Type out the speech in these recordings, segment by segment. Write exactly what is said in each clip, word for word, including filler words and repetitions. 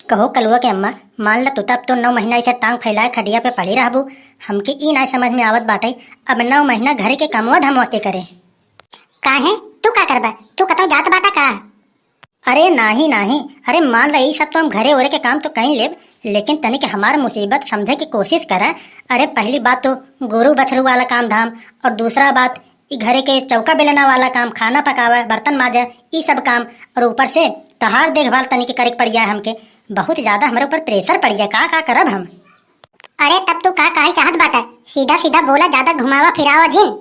कहो कलुआ के अम्मा, मान ल तू तब तो नौ महीना ऐसे टांग फैलाए खटिया पे पड़ी रहबू। हमके ई नाय समझ में आवत बाटे, अब नौ महीना घर के कमवा धमवा के करे? काहे, तू का करबा? तू कतौ जात बाटा का? अरे नाही नाही, अरे मान ल ई सब तो हम घरे ओरे के काम तो कई लेब, लेकिन तनिक हमार मुसीबत समझे के कोशिश करा। अरे पहली बात तो गोरू बछरू वाला काम धाम, और दूसरा बात ई घरे के चौका बेलना वाला काम, खाना पकावा, बर्तन माजा, ई सब काम, और ऊपर से तहार देखभाल तनिक करे के पड़ जाए हमके। बहुत ज्यादा हमरे ऊपर प्रेशर पड़ जाए, का का करब हम? अरे तब तू का कहे चाहत बाटा? सीधा सीधा बोला, ज्यादा घुमावा फिरावा जिन।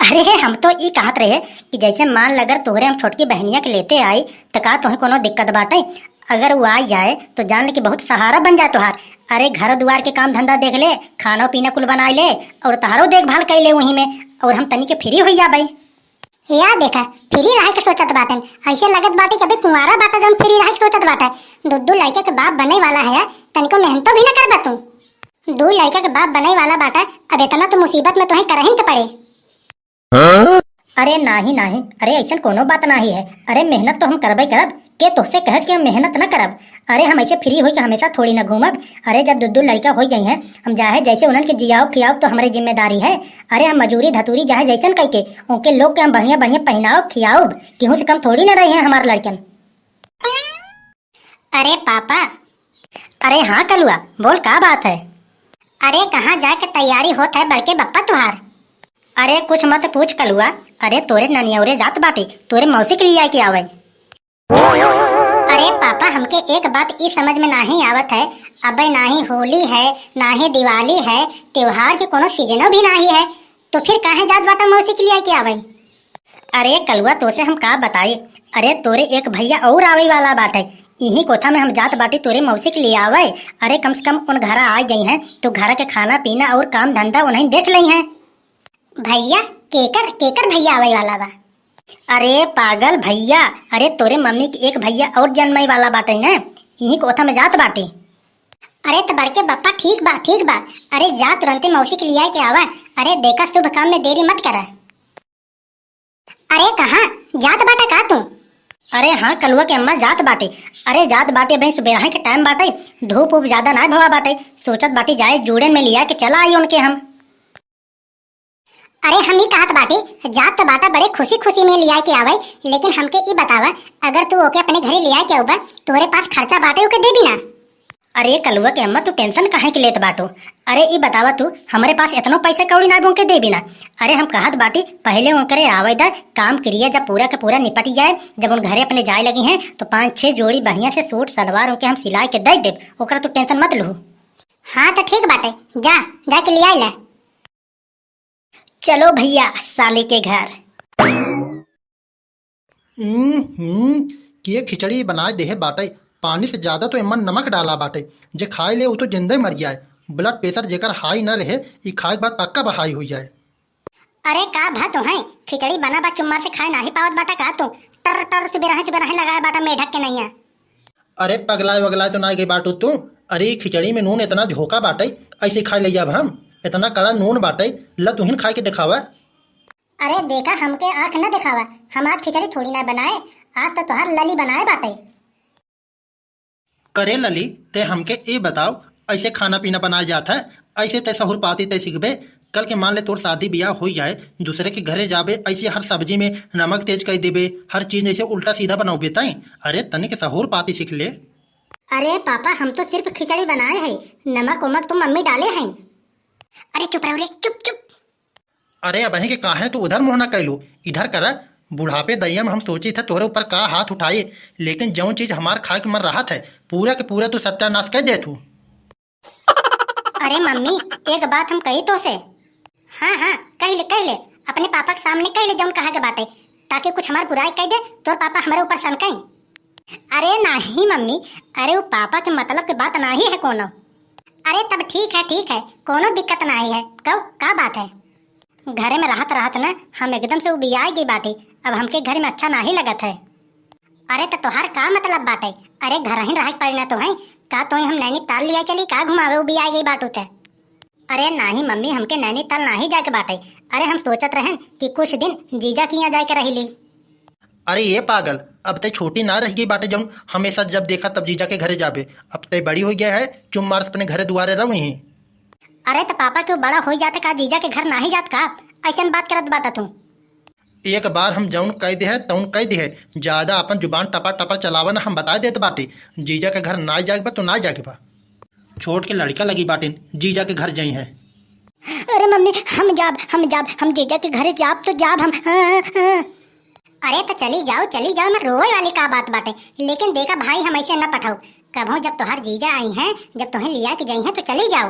अरे हम तो ई कहत रहे कि जैसे मान ल अगर तोहरे हम छोटकी बहनिया के लेते आई, त का तोहे कोनो दिक्कत बाटे? अगर वो आ जाए तो जान ले कि बहुत सहारा बन जाए तोहार। अरे घर दुआर के काम धंधा देख ले, खाना पीना कुल बनाए ले, और तहारो देखभाल कर ले वहीं में, और हम तनी के फ्री हो जाबे। या देखा, फ्री रहे के सोचत बाटन, ऐसे लगत बाटे कि अभी कुंवारा बाटा जौन फ्री रहे के सोचत बाटा। दो दो लड़के के बाप बने वाला है, तनिको मेहनतो भी न करबा तू। दो लड़का के बाप बने वाला बाटा, अब इतना तो मुसीबत में तोहे करहिन के पड़े। अरे नाही नाही, अरे ऐसन कोनो बात नाही है। अरे मेहनत तो हम करबे करब, के तोहसे कहस कि हम मेहनत न करब? अरे हम ऐसे फ्री होई के हमेशा थोड़ी न घूमब। अरे जब दो दो लड़का हो जाई हैं, हम चाहे जैसे उन्हन के जियाओ खियाओ तो हमरे जिम्मेदारी है। अरे हम मजूरी धतूरी चाहे जैसन कई के, उनके लोग के हम बढ़िया बढ़िया पहनाओ खियाओ, केहू से कम थोड़ी न रहे हैं हमारे लड़कन। अरे पापा। अरे हाँ कलुआ, बोल का बात है? अरे कहाँ जाए के तैयारी होत है बड़के बप्पा तुहार? अरे कुछ मत पूछ कलुआ, अरे तोरे ननियौरे जात बाटे, तोरे मौसी के लियाए के आवे। अरे पापा, हमके एक बात ई समझ में नाही आवत है, अबे नाही होली है, नाही दिवाली है, त्योहार के कोनो सीजनो भी नाही है, तो फिर काहे जात बाटा मौसी के लियाए के आवे? अरे कलुआ, तोसे हम का बताई, अरे तोरे एक भैया और आवे वाला बाटे, इही कोथा में हम जात बाटी तोरे मौसी के लिए आवे। अरे कम से कम उन घरा आ गई हैं तो घर के खाना पीना और काम धंधा उन्हें देख लई हैं। भैया? केकर, केकर भैया आवे वाला बा? अरे पागल भैया, अरे तोरे मम्मी के एक भैया और जन्मे वाला बाटे न, इही कोथा में जात बाटे। अरे त बड़के बप्पा, ठीक बा, ठीक बा, अरे जा तुरंते मौसी के लियाए के आवा। अरे देखा, शुभ काम में देरी मत करा। अरे कहाँ जात बाटा का तू? अरे हाँ कलुआ के अम्मा, जात बाटे। अरे जात बाटे, अबे सुबेरहे के टाइम बाटे, धूप उप ज्यादा ना भवा बाटे, सोचत बाटे जाए जूड़न में लिया के चला आई उनके हम। अरे हम ही कहत बाटे, जात तो बाटा बड़े खुशी खुशी में लिया के आवे, लेकिन हमके ई बतावा, अगर तू ओके अपने घरे लिया के आउबा, तोहरे पास खर्चा बाटे ओके देबी ना? अरे कलुआ के अम्मा, तू टेंशन काहे के लेत बाटू? अरे ई बतावा तू, हमरे पास इतनो पैसा कौड़ी ना उनके देबी ना। अरे हम कहत बाटी पहले उनकरे आवे दा, काम क्रिया जब पूरा के पूरा निपट जाए, जब उन घरे अपने जाए लगी हैं तो पाँच छह जोड़ी बढ़िया से सूट सलवार उनके हम सिलाए के दे देब, ओकरा तू टेंशन मत लू। हाँ तो ठीक बाटे, जा, जाके लिया ले। चलो भैया साली के घर। हम्म, हम्म, के खिचड़ी बनाए देहे बाटे। पानी से ज्यादा तो एमन नमक डाला बाटे। जे खाए ले उ तो जिंदे मर जाए। ब्लड प्रेशर जेकर हाई न रहे, ई खाए के बाद पक्का बहाई हुई जाए। अरे का भा तोहैं, खिचड़ी बना बा चुम्मा से खाए नाही पावत बाटा का तू? टर टर सुबेरहे सुबेरहे लगाए बाटा मेढक के नैया। अरे पगलाए वगलाए तो ना गई बाटू तू? अरे खिचड़ी में नून इतना झोंका बाटे, ऐसे खाए ले जाब हम? इतना कड़ा नून बाटे, ल तुहिन खाए के देखावा। अरे देखा, हमके आँख न देखावा, हम आज खिचड़ी थोड़ी ना बनाए, आज तो तोहार लली बनाए बाटे। करे लली, ते हमके ई बताओ, ऐसे खाना पीना बनाए जात है, ऐसे ते सहूर पाती ते सीखबे? कल के मान ले तोर शादी ब्याह हो जाए, दूसरे के घरे जाबे, ऐसे हर सब्जी में नमक तेज कर देबे, हर चीज ऐसे उल्टा सीधा बनाओबे तैं। अरे तनिक सहूर पाती सीख ले। अरे पापा, हम तो सिर्फ खिचड़ी बनाए हैं, नमक उमक तो मम्मी डाले हैं। अरे चुप रहो रे, चुप चुप। अरे अबहीं के काहे तू उधर मुँह ना कैलू, इधर करा। बुढ़ापे दइया में हम सोची थे तोहरे ऊपर का हाथ उठाई, लेकिन जौन चीज हमार खाए के मन रहत है, पूरा के पूरा तू सत्यानाश कर देत हूँ। अरे मम्मी, एक बात हम कही तोसे। हाँ हाँ, कह ले, कह ले, अपने पापा के सामने कह ले जौन कहा के बाटे, ताकि कुछ हमार बुराई कह दे, तोर पापा हमारे ऊपर सनकई। अरे नाही मम्मी, अरे वो पापा के मतलब के बात नाही है कोनो। अरे तब ठीक है, ठीक है, कोनो दिक्कत नाही है। कहो का बात है? घरे में रहत रहत न हम एकदम से उबियाए गई बाटी, अब हमके घर में अच्छा नाही लगत है। अरे त तोहार का मतलब बाटे? अरे घरहिन रहे के पड़ी ना तोहैं, का तोहैं हम नैनीताल लिया चली का घुमावे, उबियाए गई बाटू ते? अरे नाही मम्मी, हमके नैनीताल नाही जाए के बाटे। अरे हम सोचत रहन कि कुछ दिन जीजा के यहाँ जाए के रही ली। अरे ये पागल, अब तै छोटी ना रह गई बाटे जौन हमेशा जब देखा तब जीजा के घरे जाबे। अब तै बड़ी होइ गया है, चुप मार से अपने घरे दुआरे रह वहीं। अरे त पापा क्यों बड़ा होइ जात का जीजा के घर नाही जात का? ऐसन बात करत बाटा तू। एक बार हम जौन कह दे है तौन कह दे है, ज्यादा अपन जुबान टपर टपर चलावा ना, हम बता देत बाटी। जीजा के घर ना जाए बा तो ना जाए बा। छोट के लड़का लगी बाटिन, जीजा के घर जाई हैं। अरे मम्मी, हम जाब, हम जाब, हम जीजा के घरे जाब तो जाब हम। हाँ, हाँ, हाँ। अरे तो चली जाओ, चली जाओ, मैं रोवे वाली का बात बाटे। लेकिन देखा भाई, हम ऐसे न पठाऊ। कभो जब तोहार जीजा आई हैं, जब तोहें लिया के जाई हैं तो चली जाओ।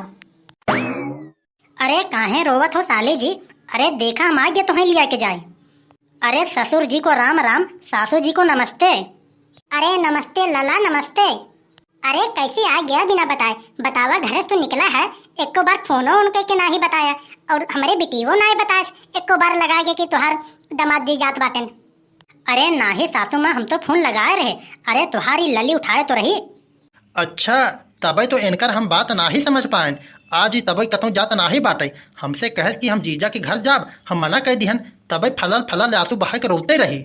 अरे काहे रोवत हो साली जी? अरे देखा हम आ गए तोहें लिया के जाए। अरे ससुर जी को राम राम, सासू जी को नमस्ते। अरे नमस्ते लला, नमस्ते। अरे कैसे आ गया बिना बताए? बतावा, घर से तू निकला है, एको बार फोनो उनके के नाही बताया, और हमरे बिटियो नाही बताए, एको बार लगा के कि तोहार दामाद जी जात बाटन। अरे नाही सासू माँ, हम तो फोन लगाए रहे। अरे तोहारी लली उठाए तो रही। अच्छा, तबे तो इनकर हम बात नाही समझ पाएन। आज ही तबे कतौ जात नाही बाटे। हमसे कहत कि हम जीजा के घर जाब, हम मना कर दिहन, तबे फलल फलल आंसू बहा के रोते रही।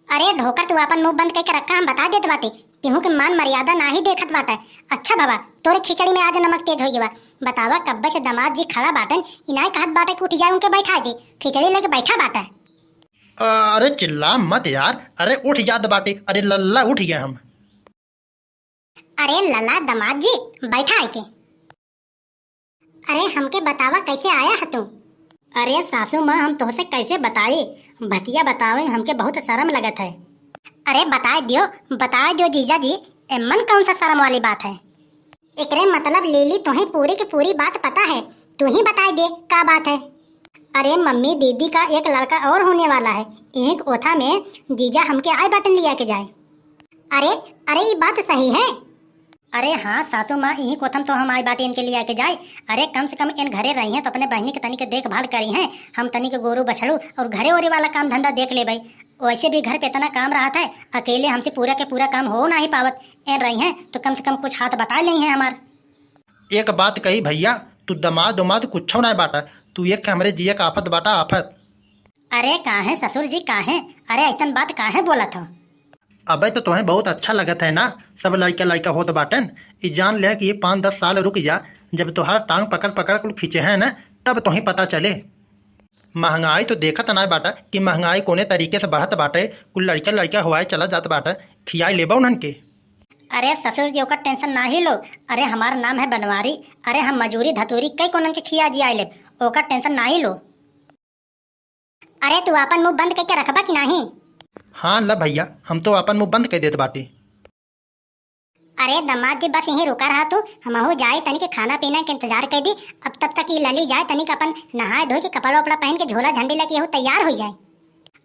अरे ढोकर, तू अपन मुंह बंद करके रखा, हम बता देत बाटे। केहू के मान मर्यादा नाही देखत बाटे। अच्छा बाबा, तोरे खिचड़ी में आज नमक तेज हो गया। बतावा, कब्बे से दामाद जी खड़ा बाटन, इनाय कहत बाटे कि उठ जाए, उनके बैठा दे। खिचड़ी लेके बैठा बाटे। अरे चिल्ला मत यार, अरे उठ जात बाटे, अरे लल्ला उठ गया हम। अरे लला दामाद जी, बैठा आके। अरे हमके बतावा, कैसे आया है तू? अरे सासू माँ, हम तोहसे कैसे बताई, बतिया बतावे में हमके बहुत शर्म लगत है। अरे बताए दियो, बताए दियो जीजा जी, एमन कौन सा शर्म वाली बात है? एकरे मतलब लीली, तुहे पूरी की पूरी बात पता है, तू ही बताए दे का बात है। अरे मम्मी, दीदी का एक लड़का और होने वाला है, एक ओथा में जीजा हमके आए बाटन लिया के जाए। अरे, अरे ई बात सही है। अरे हाँ सासू माँ, इही कोथम तो हम आए बाटे इनके लिया के जाए। अरे कम से कम इन घरे रही हैं तो अपने बहिनी के तनिक देखभाल करी हैं, हम तनिक गोरू बछड़ू और घरे ओरे वाला काम धंधा देख लेबै। वैसे भी घर पे इतना काम रहत है, अकेले हमसे पूरा के पूरा काम हो नाही पावत। इन रही हैं तो कम से कम कुछ हाथ बटा लेई हैं हमार। एक बात कही भैया, तू दमाद उमाद कुछो नाही बाटा, तू एक हमरे जिया का आफत बाटा, आफत। अरे काहे ससुर जी, काहे? अरे ऐसन बात काहे बोलत हो? अबे तो तोहे बहुत अच्छा लगत है ना, सब लइका लइका होत बाटन। ई जान ले कि ये पाँच दस साल रुक जा, जब तोहार टांग पकड़ पकड़ कुल खींचे हैं ना, तब तोहे पता चले। महंगाई तो देखत ना बाटा कि महंगाई कोने तरीके से बढ़त बाटे, कुल लड़का लड़का हुआए चला जात बाटे, खियाई लेबा उन्हन के। अरे ससुर जी, ओकर टेंशन नाही लो। अरे हमार नाम है बनवारी। अरे हम मजूरी धतूरी कई कोनन के खिया जियाई लेब, ओकर टेंशन नाही लो। अरे तू आपन मुंह बंद करके रखबा कि नाही? हाँ ल भैया, हम तो आपन मुंह बंद कर देत बाटी। अरे दमाद जी, बस यहीं रुका रहा तू, हमहू जाए तनिक खाना पीना के इंतजार कर दी। अब तब तक ये लली जाए तनिक अपन नहाए धोए के कपड़ा उपड़ा पहन के झोला झंडी लेके यहू तैयार हो जाए।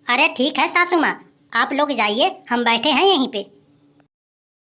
अरे ठीक है सासू माँ, आप लोग जाइए, हम बैठे हैं यहीं पे।